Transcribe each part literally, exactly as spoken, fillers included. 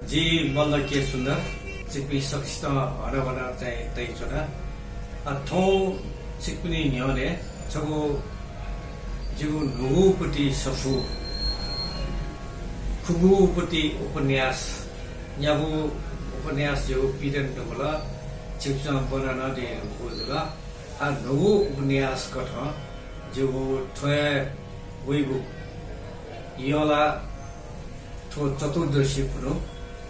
जि मल्ल के सुन्दर, छिकपिं सकसितं हनाबना चाहिँ तयाच्वना। अ, थौं छिकपिनि न्ह्यःने छगू जिगु न्हूगुपति सफू, खुगूपति उपन्यास, न्यागू उपन्यास जिगु पिदन धुंकल, छिकपिन्सं ब्वना नं दये धुंकूगु जुल। आ, न्हूगु उपन्यास कथं जिगु थ्व हे वइगु यला थ्व चतुर्दशी खुन्हु,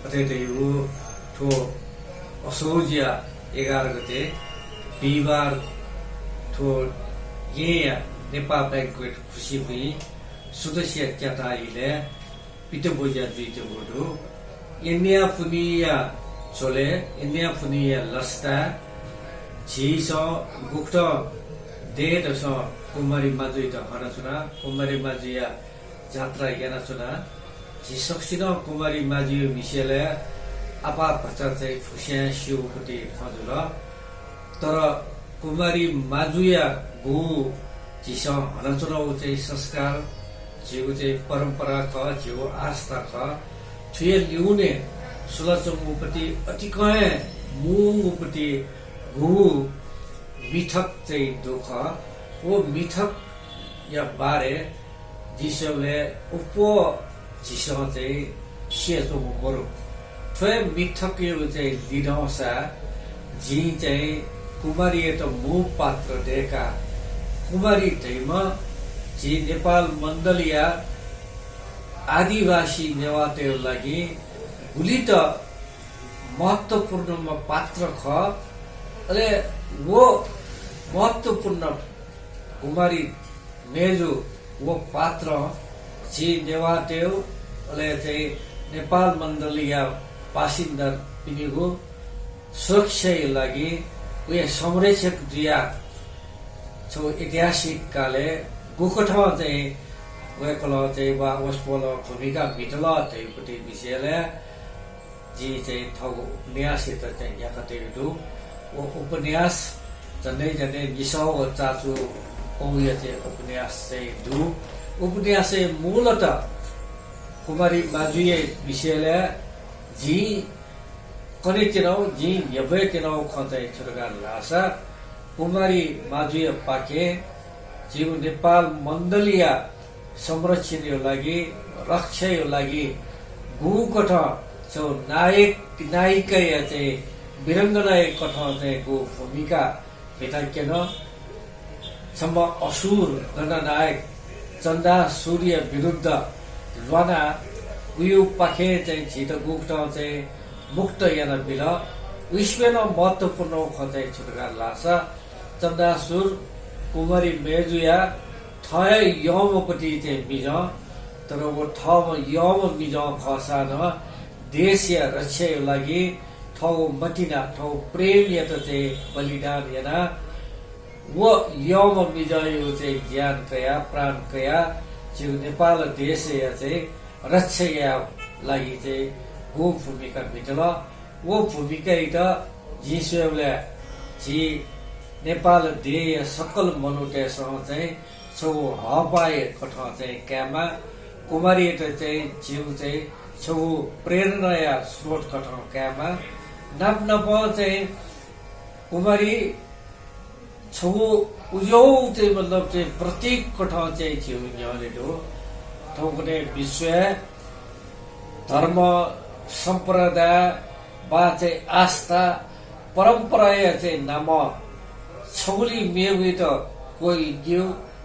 अथे धइगु थ्व असोजया एघार गते बिहिबार थ्व येँया नेपाः banquet खुसिबुँइ सुथसिया च्याताः इलय् पितब्वज्या जुइत्यंगु दु। येँयाः पुन्हिया झ्वलय्, येँयाः पुन्हिया लसताय् झीसं गुकथं दयेदसं कुमारी माजुयात हनाच्वना, कुमारी माजुया जात्रा यानाच्वना। झी सकसिनं कुमारी माजुया विषयलय् आपाः भचा चाहिँ फुक्कसिनं स्यूगुपति खँ जुल। तर कुमारी माजुया गु झीसं हनाच्वनागु चाहिँ संस्कार, झीगु चाहिँ परम्परा खः, झीगु आस्था खः। थुया लिउने सुलाच्वंगुपति अतिकं हे मूंगुपति गु मिथक चाहिँ दु खः। व मिथकया बारे जिं स्वयेबलय् अप्वः झीसं चाहिँ स्येच्वंगु मदु। थ्व हे मिथकयागु चाहिँ लिधंसा जिं चाहिँ कुमारीयात मू पात्र दय्काः कुमारी धइम्ह झी नेपाल मण्डलया आदिवासी नेवाःतय् लागि गुलित महत्त्वपूर्णम्ह पात्र खः। अले व महत्त्वपूर्ण कुमारी मय्जु व पात्रं झी नेवाःतय् अले चाहिँ नेपाल मण्डलया बासिन्दापिनिगु सुरक्षाया लागि वया संरक्षक जुयाः छगू ऐतिहासिक कालय् गुकथं चाहिँ वय्कलं चाहिँ वा वसपोलं भूमिका म्हितल धइगुपति विषयलय् जिं चाहिँ थःगु उपन्यासयात चाहिँ न्ह्याकातयागु दु। व उपन्यास झन्डै झन्डै निसः व चाचु पौया चाहिँ उपन्यास चाहिँ दु। उपन्यासय् मूलतः कुमारी माजुया विषयलय् जिं कनेत्यनागु, जिं न्ह्यब्वयेत्यनागु खँ चाहिँ छु धकाः धाःसा कुमारी माजुया पाखें झीगु नेपाल मण्डलया संरक्षणया लागि, रक्षाया लागि गुकथं छगू नायक, नायिकाया चाहिँ, वीराङ्गनाया कथं चाहिँ गु भूमिका म्हिताक्यन। छम्ह असुर गणनायक चण्डासुरया विरुद्ध ल्वानाः उयापाखें चाहिँ झीत गुकथं चाहिँ मुक्त यानाबिल। उइसिपे नं महत्त्वपूर्ण खँ चाहिँ छु धकाः धाःसा चण्डासुर कुमारी मय्जुया थः हे यःम्हपति चाहिँ मिजं, तर व थःम्ह यःम्ह मिजं खःसां नं देशया रक्षाया लागि थःगु मतिना, थःगु प्रेमयात चाहिँ बलिदान यानाः व यःम्ह मिजंयागु चाहिँ ज्यान कयाः, प्राण कयाः झीगु नेपाल देशया चाहिँ रक्षा यायेया लागि चाहिँ गु भूमिका म्हितल। व भूमिकायात जिं स्वयेबलय् झी नेपाल देय्या सकल मनूतय्सं चाहिँ छगू हःपाःया कथं चाहिँ कायेमाः। कुमारीयात चाहिँ झीगु चाहिँ छगू प्रेरणाया स्रोत कथं कायेमाः। नाप नापं चाहिँ कुमारी छगू उज्याःगु चाहिँ मतलब चाहिँ प्रतीक कथं चाहिँ झीगु न्ह्यःने दु। थौंकन्हय् विश्वय् धर्म, सम्प्रदाय वा चाहिँ आस्था, परम्पराया चाहिँ नामं छगुलिइ मेगुयात क्वय् ग्यू,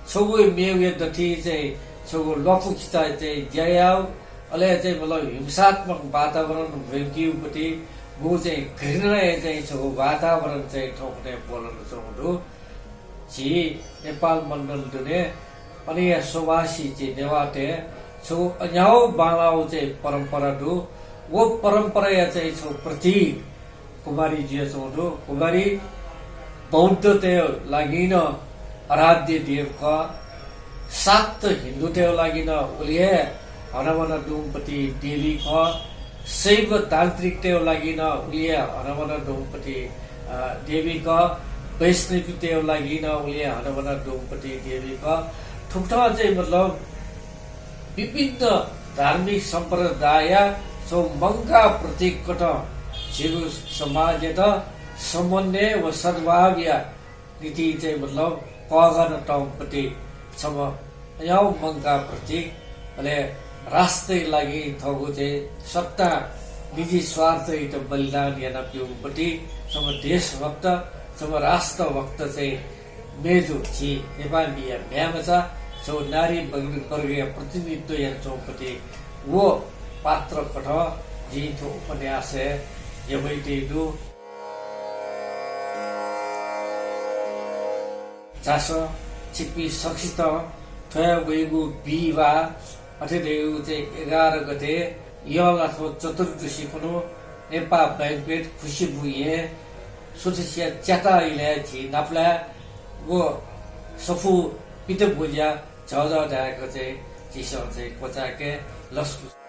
छगुलिइ मेगुया दथुइ चाहिँ छगू ल्वापुखिचा चाहिँ ज्या यायेगु, अले चाहिँ मतलब हिंसात्मक वातावरण ब्वय्केगुपति, व चाहिँ घृणाया चाहिँ छगू वातावरण चाहिँ थौंकन्हय् ब्वलनाच्वंगु दु। झी नेपाल मण्डल दुने अनया स्ववासी झी नेवाःतय् छगू अज्याःगु बांलाःगु चाहिँ परम्परा दु। व परम्पराया चाहिँ छगू प्रतीक कुमारी जुयाच्वंगु दु। कुमारी बौद्धतय् लागि नं आराध्य देव खः। शाक्त हिन्दूतय् लागि नं उलि हे हनाबना दुम्हपति देवी खः। शैव तान्त्रिकतय् लागि नं उलि हे हनाबना दुम्हपति, अ, देवी खः। वैष्णवीतय् लागि नं उलि हे हनाबना दुम्हपति देवी खः। थुकथं चाहिँ मतलब विभिन्न धार्मिक सम्प्रदायया छगू मंकाः प्रतीक कथं झीगु समाजयात समन्वय व सद्भावया निंतिं चाहिँ मतलब कःघाना तंपति छम्ह अज्याःगु मंकाः प्रतीक, अले राष्ट्रया लागि थःगु चाहिँ सत्ता निजी स्वार्थयात बलिदान यानाः ब्यूम्ह पति छम्ह देशभक्त, छम्ह राष्ट्रभक्त चाहिँ मय्जु झी नेपाःमिया म्ह्याय्मचा छगू नारी वर्ग-, वर्गया प्रतिनिधित्व यानाच्वंपति व पात्र कथं जिं थ्व उपन्यासय् न्ह्यब्वयातयागु दु। झासँ, छिकपिं सकसितं थ्व हे वइगु बिहिबाः, अथे धइगु चाहिँ एघार गते यंलाथ्व चतुर्दशी खुन्हु नेपाः banquet खुसिबुँइ स्वथसिया च्याताः इलय् झी नापलाये व सफू पितब्वज्या झःझः धायेक चाहिँ झीसं चाहिँ क्वचाय्के। लसकुस।